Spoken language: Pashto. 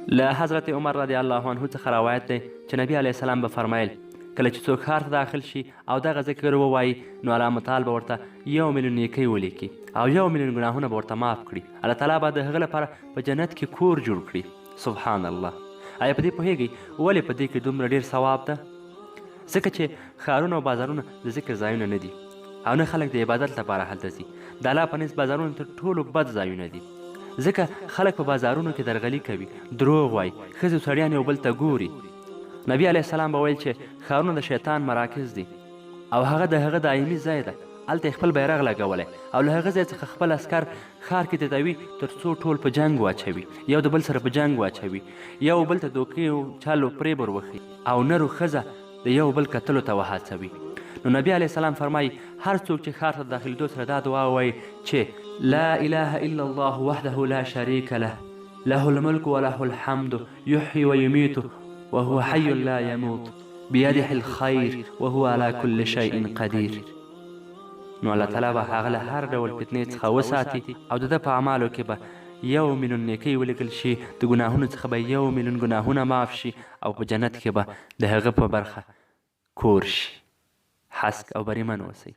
له حضرت عمر رضی الله عنه څخه روایت دی چې نبی علیه السلام به فرمایل، کله چې څوک ښار ته داخل شي او دغه ذکر ووایي، نو الله متعال به ورته 1 میلیون نیکۍ ولیکي او 1 میلیون ګناهونه به ورته معاف کړي. الله تعالی به د هغه لپاره په جنت کې کور جوړ کړي. سبحان الله! آیا په دې پوهیږئ ولې په دې کې دومره ډیر ثواب ده؟ ځکه چې ښارونه او بازارونه د ذکر ځایونه نه دي او نه خلک د عبادت لپاره هلته ځي. د الله په نزد بازارونه تر ټولو بد ځایونه دي، ځکه خلک په بازارونو کې درغلي کوي، دروغ وایي، ښځې او سړیان یو بل ته ګوري. نبی علیه السلام به ویل چې ښارونه د شیطان مراکز دي او هغه د هغه دایمي ځای ده. هلته یې خپل بیرغ لګولی او له هغه ځای څخه خپل عسکر ښار کې تیتوي، تر څو ټول په جنګ واچوي، یو د بل سره په جنګ واچوي، یو بل ته دوکې او چل او فریب ور وښيي او نر او ښځه د یو بل کتلو ته وهڅوي. نو نبی علیه السلام فرمایي، هر څوک چې ښار ته د داخلېدو سره دا دعا ووایي چې، لا اله الا الله وحده لا شریک له، له الملک وله الحمد، يحيي ويميت وهو حي لا يموت، بيده الخير وهو على كل شيء قدير، نو الله تعالی به هغه له هر ډول فتنې څخه وساتي او د ده په اعمالو کې به 1 میلیون نیکۍ ولیکل شي، د ګناهونو څخه به 1 میلیون ګناهونه معاف شي او په جنت کې به د هغه په برخه کور شي. هسک او بریمن اوسئ.